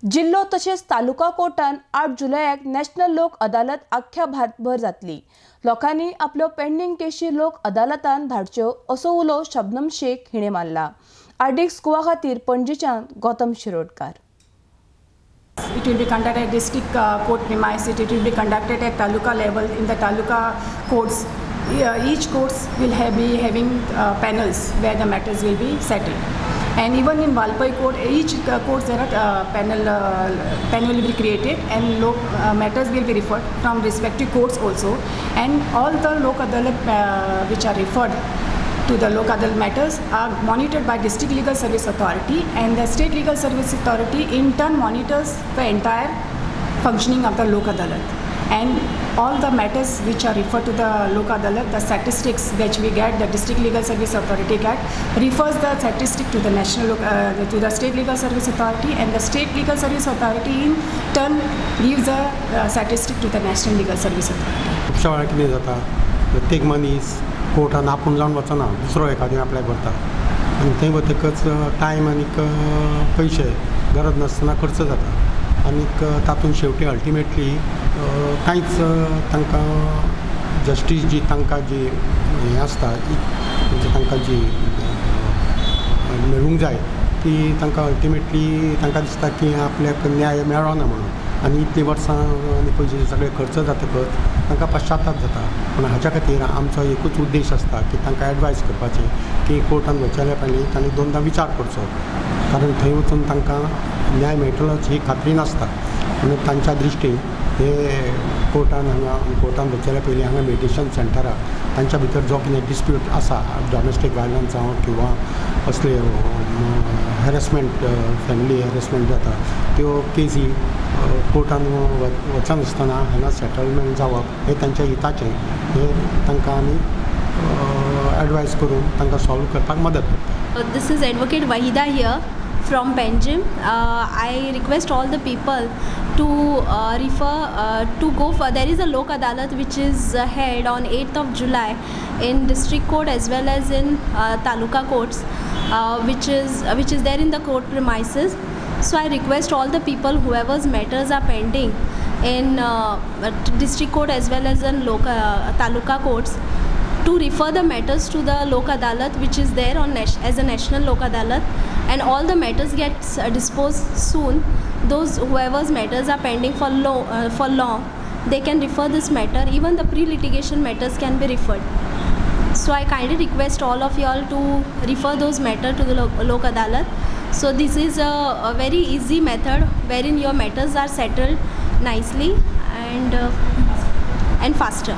जिल्लो तशेंच तालुका कोर्टान 8 जुलयाक नॅशनल लोक अदालत आख्ख्या भारतभर जातली. लोकांनी आपल्यो पेंडींग केशी लोक अदालतान धाडच्यो असो उलो शबनम शेख हिणें मारला. आरडीएक्स गोवा खातीर पणजेच्यान Gautam Shirodkar. It will be conducted at district court premises. It will be conducted at taluka level in the taluka courts. Each courts will be having panels where the matters will be settled. And even in Valpoi court, each court there are panel will be created and matters will be referred from respective courts also. And all the Lok Adalat which are referred to the Lok Adalat matters are monitored by District Legal Service Authority, and the State Legal Service Authority in turn monitors the entire functioning of the Lok Adalat. And all the matters which are referred to the Lok Adalat, the statistics which we get, the District Legal Service Authority get, refers the statistic to the national, to the State Legal Service Authority, and the State Legal Service Authority in turn gives the statistic to the National Legal Service Authority. खुबश्या वेळार कितें जाता, प्रत्येक मनीस कोर्टान आपूण जावन वचना, दुसरो एखादें आपल्याक व्हरता आनी थंय वतकच टायम आनीक पयशे गरज नासतना खर्च जाता आनीक तातूंत शेवटी अल्टिमेटली कांयच तांकां जस्टीस जी तांकां जी हें आसता म्हणजे तांकां जी मेळूंक जाय ती तांकां अल्टिमेटली तांकां दिसता की आपल्याक न्याय मेळना म्हणून, आनी इतलीं वर्सां आनी पयशे सगळे खर्च जातकच तांकां पश्चाताप जाता. पूण हाच्या खातीर आमचो एकूच उद्देश आसता की तांकां एडवायज करपाचें की कोर्टान वचल्या पयलीं तांणी दोनदां विचार करचो, कारण थंय वचून तांकां न्याय मेळटलोच ही खात्री नासता. म्हणून तांच्या दृश्टीन हे कोर्टान हांगा कोर्टान वचल्या पयलीं हांगा मेडिटेशन सेंटराक तांच्या भितर जो कितें डिस्प्यूट आसा, डॉमेस्टीक वायलन्स जावं किंवा असले हॅरेसमेंट, फॅमिली हॅरेसमेंट जाता, त्यो केसी कोर्टान वचनासतना हांगा सेटलमेंट जावप हें तांच्या हिताचें, हें तांकां आमी एडवायज करून तांकां सॉल्व करपाक मदत करता. This is Advocate Wahida here from Panjim. I request all the people to refer to go for, there is a Lok Adalat which is held on 8th of July in district court as well as in taluka courts, which is there in the court premises. So I request all the people whoever's matters are pending in district court as well as in taluka courts to refer the matters to the Lok Adalat which is there on as a national Lok Adalat, and all the matters gets disposed soon. Those whoever's matters are pending for long, they can refer this matter. Even the pre-litigation matters can be referred. So I kindly request all of you all to refer those matter to the Lok Adalat. So this is a very easy method wherein your matters are settled nicely and faster.